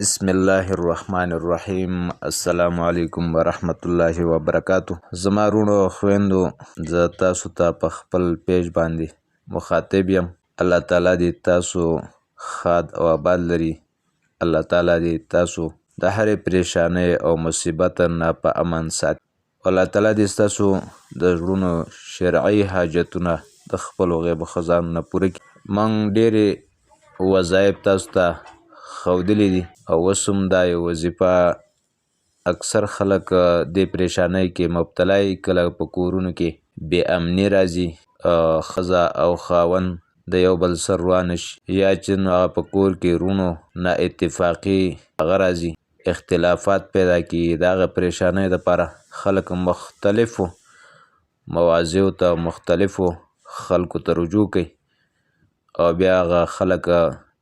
بسم الله الرحمن الرحیم. السلام علیکم ورحمت الله وبرکاتو. زما وروڼو او خویندو، زه تاسو ته په خپل پیج باندې مخاطب یم. الله تعالی دې تاسو ښاد او آباد لري. الله تعالی دې تاسو د هرې پریشانۍ او مصیبت نه په امن ساتي. الله تعالی دې ستاسو د زړونو شرعي حاجتونه د خپلو غیبو خزانو نه پوره کړي. موږ ډېرې وظایف تاسو ته ښودلي دي او اوس هم دا یو وظیفه اکثر خلک دې پریشانۍ کې مبتلا وي. کله په کورونو کې بې امني راځي، ښځه او خاوند د یو بل سره روانه شي، یا چې نو هغه په کور کې وروڼو نا اتفاقي هغه راځي، اختلافات پیدا کیږي. د هغه پریشانۍ دپاره خلک مختلفو مواضعو ته، مختلفو خلکو ته رجوع کوي او بیا هغه خلک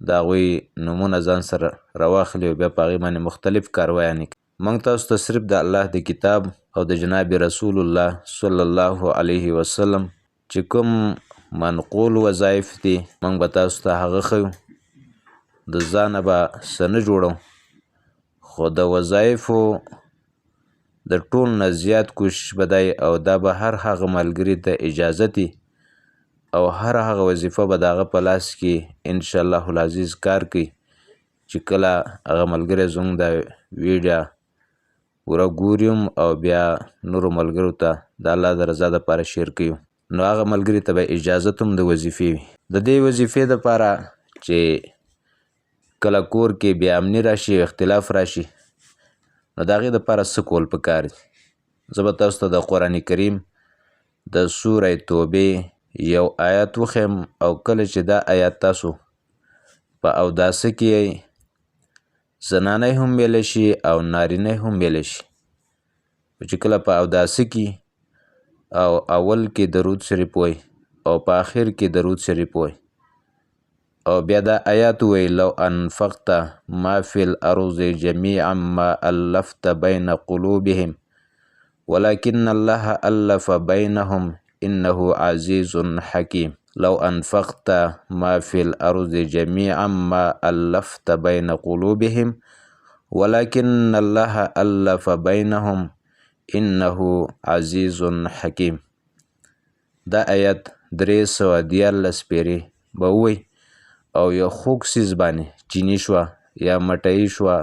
د هغوی نومونه ځان سره راواخلي او بیا په هغې باندې مختلف کاروایانې کوي. موږ تاسو ته صرف د الله د کتاب او د جناب رسول الله صلی الله علیه وسلم چې کوم منقول وظایف دي، موږ به تاسو ته هغه ښیو. د ځانه به څه نه جوړو، خو د وظایفو د ټول نه زیات کوشش به دی او دا به هر هغه ملګري ته اجازه دي او هر هغه وظیفه به د هغه په لاس کې انشاءالله العزیز کار کوي چې کله هغه ملګری زموږ دا ویډیو پوره ګوري هم او بیا نورو ملګرو ته د الله د رضا دپاره شیر کوي، نو هغه ملګري ته به اجازت هم د وظیفې وي. د دې وظیفې دپاره چې کله کور کې بې امني راشي او اختلاف راشي، نو د هغې دپاره څه کول پکار دي؟ زه به تاسو ته د قرآن کریم د سوره توبې یو آیت وښیم او کله چې دا آیت تاسو په اوداسه کې یئ، زنانه هم ویلی شي او نارینه هم ویلی شي، خو چې کله په اوداسه کې او اول کې درود شریف وایي او په آخر کې درود شریف وایي او بیا دا آیات ووایي، لو انفقت ما فی الارض جمیعا ما الفت بین قلوبهم ولكن الله الف بینهم انه عزیز حکیم. لو انفقت ما فی الارض جمیعا ما الفت بین قلوبهم ولكن الله الف بینهم انه عزیز حکیم. دا آیت 313 پیرې به ووایي او یو خوږ څیز باندې، چیني شوه یا مټۍ شوه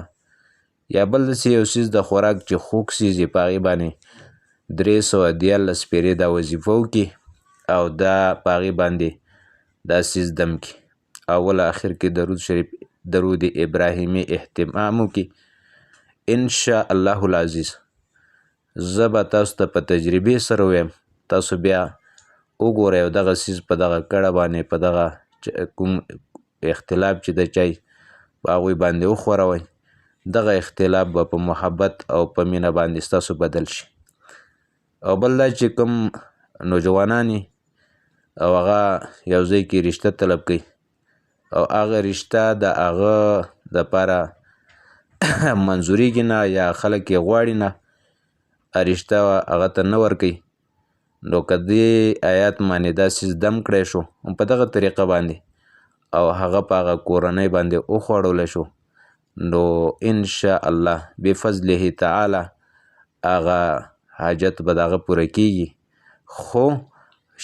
یا بل داسې یو څیز د خوراک چې خوږ څیز یې، په هغې باندې 313 پیرې دا وظیفه وکړي او دا په هغې باندې دا څیز دم کړي. اول آخر کې درود شریف، درود ابراهیمي اهتمام وکړي. انشاء الله العزیز زه به تاسو ته په تجربې سره ووایم، تاسو بیا وګورئ او دغه څیز په دغه کړه باندې، په دغه کوم اختلاف چې د چای په هغوی باندې وخوروئ، دغه اختلاف به په محبت او په مینه باندې ستاسو بدل شي. او بل دا چې کوم نوجوانان یې او هغه یو ځای کې رشته طلب کوي او هغه رشته د هغه دپاره منظوریږي نه یا خلک یې غواړي نه، رشته هغه ته نه ورکوي، نو که دې آیات باندې دا څیز دم کړی شو هم په دغه طریقه باندې او هغه په هغه کورنۍ باندې وخوړولی شو، نو انشاء الله بفضله تعالی هغه حاجت به د هغه پوره کیږي. خو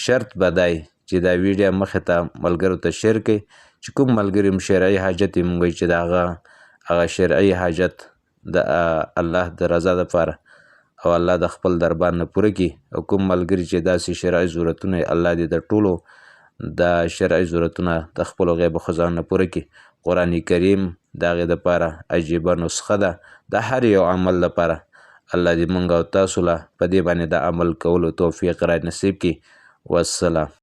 شرط به دی چې دا ویډیو مخې ته ملګرو ته شیر کړئ چې کوم ملګري هم شرعي حاجت یې، موږ وایو چې د هغه شرعي حاجت د الله د رضا دپاره او الله د خپل دربار نه پوره کړي. او کوم ملګري چې داسې شرعي ضرورتونه یې، الله دې د ټولو دا شرعي ضرورتونه د خپلو غیبو خزانو نه پوره کړي. قرآن کریم د هغې دپاره عجیبه نسخه ده د هر یو عمل دپاره. الله دې مونږ او تاسو له په دې باندې د عمل کولو توفیق را نصیب کړي. والسلام.